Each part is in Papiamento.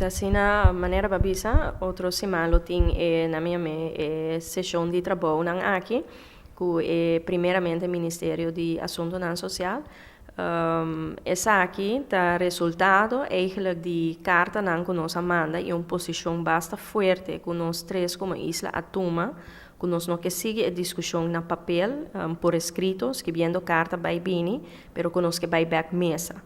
Asina, manera b'a bisa, otro siman lo tin e na mi e seshon di trabounan aki, ku e primeramente Ministerio di Asuntunan Sosial. Esaki ta resultado eigenlijk di kartanan ku nos a manda i un posishon basta fuerte ku nos tres komo isla a tuma, ku nos no ke sigui e diskushon na papel, por eskrito, skibiendo karta bai bini, pero ku nos ke bai bèk mesa.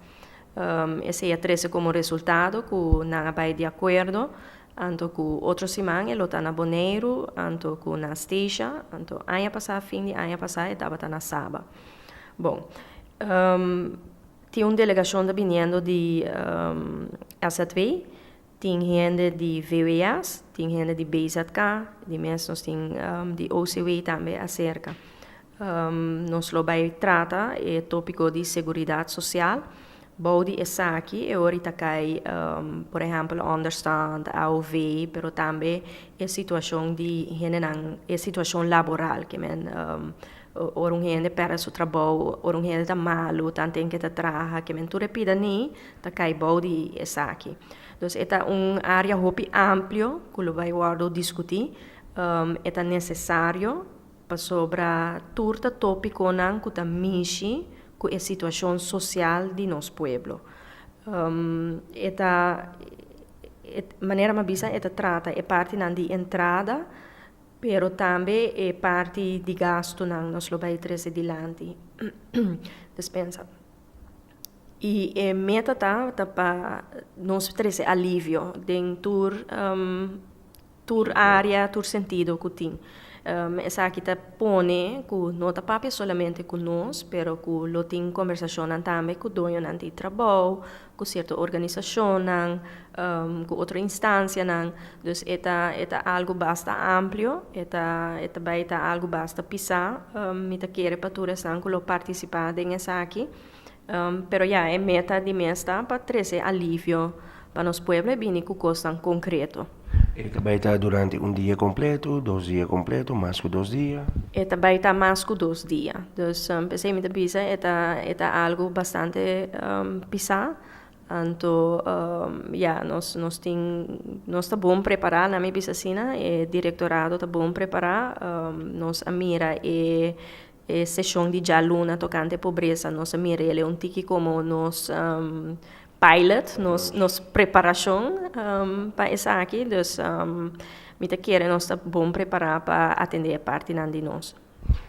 Esei a trese komo resultado ku nan a bai di akuerdo, anto ku otro siman e lo ta na Boneiru, anto ku na Statia, anto aña pasá, fin di aña pasá e tabata na Saba. Bon, tin un delegashon ta biniendo di SZW, tin hende di VWS, tin hende di BZK, di mes nos tin di OCW tambe aserka. Nos lo bai trata e tópiko di seguridat sosial. Bou di esaki e ora ta kai, por ehèmpel, onderstand, AOV, pero tambe e situashon di hendenan, e situashon laboral, ke men ora un hende pèrdè su trabou, ora un hende ta malu, tanten ke ta traha, ke men tur e pida ni ta kai bou di esaki. Dus e ta un área hopi amplio ku lo bai wòrdu diskutí. E ta nesesario pasobra tur ta tópikonan ku ta mishi ku e situashon sosial di nos pueblo. E ta, manera mi a bisa, e ta trata e partinan di entrada, pero tambe e parti di gastunan nos lo bai trese dilanti. Despensa. I e meta ta pa nos trese alivio den tur área, tur sentido ku tin. Esaki ta pone ku no ta papia solamente ku nos, pero ku lo tin kombersashonnan tambe ku doñonan di trabou, ku sierto organisashonnan, ku otro instansianan. Dus e ta algu basta amplio, e ta bai ta algu basta pisá. Mi ta kere pa tur esnan ku lo partisipá den esaki. Pero ya, e meta di mes ta pa trese alivio pa nos pueblo i bini ku kosnan konkreto. E ta bai ta durante un dia kompleto, 2 dia kompleto, mas ku 2 dia? E ta bai ta mas ku 2 dia. Dus p'esei mi ta bisa, e ta algu bastante pisá. Anto, ja, nos ta bon prepará, na mi bisa asina, e direktorado ta bon prepará. Nos a mira e seshon di djaluna tokante pobresa, nos a mira e un tiki komo nos pilot, nos preparashon pa esaki. Dus mi ta kere nos ta bon prepará pa atendé e partinan di nos.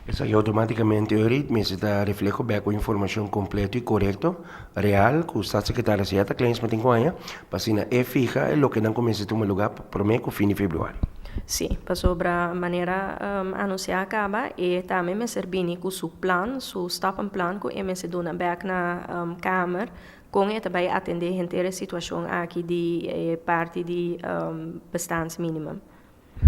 Esaki outomátikamente mester ta refleho bèk ku informashon kompleto i korekto, real, ku staatssecretaris Jetta Kleinsma tin ku haña, pa asina e fiha loke nan kuminsá tuma lugá promé ku fin di febrüari. Sí, pasobra manera anunsiá kaba e tambe mester bini ku su plan, su stappenplan ku e mester duna bèk na Kamer kon e ta bai atendé henter e situashon aki di parti di bestaansminimum.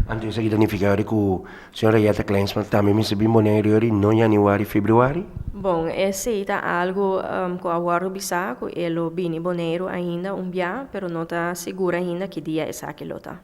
Anto esaki ta nifiká ku señora Jetta Kleinsma tambe mester bin Boneiru no yanüari, febrüari? Bon, esei ta algu ku a wòrdu bisá ku e lo bini Boneiru ainda un bia, pero no ta sigur ainda ki dia esaki lo ta.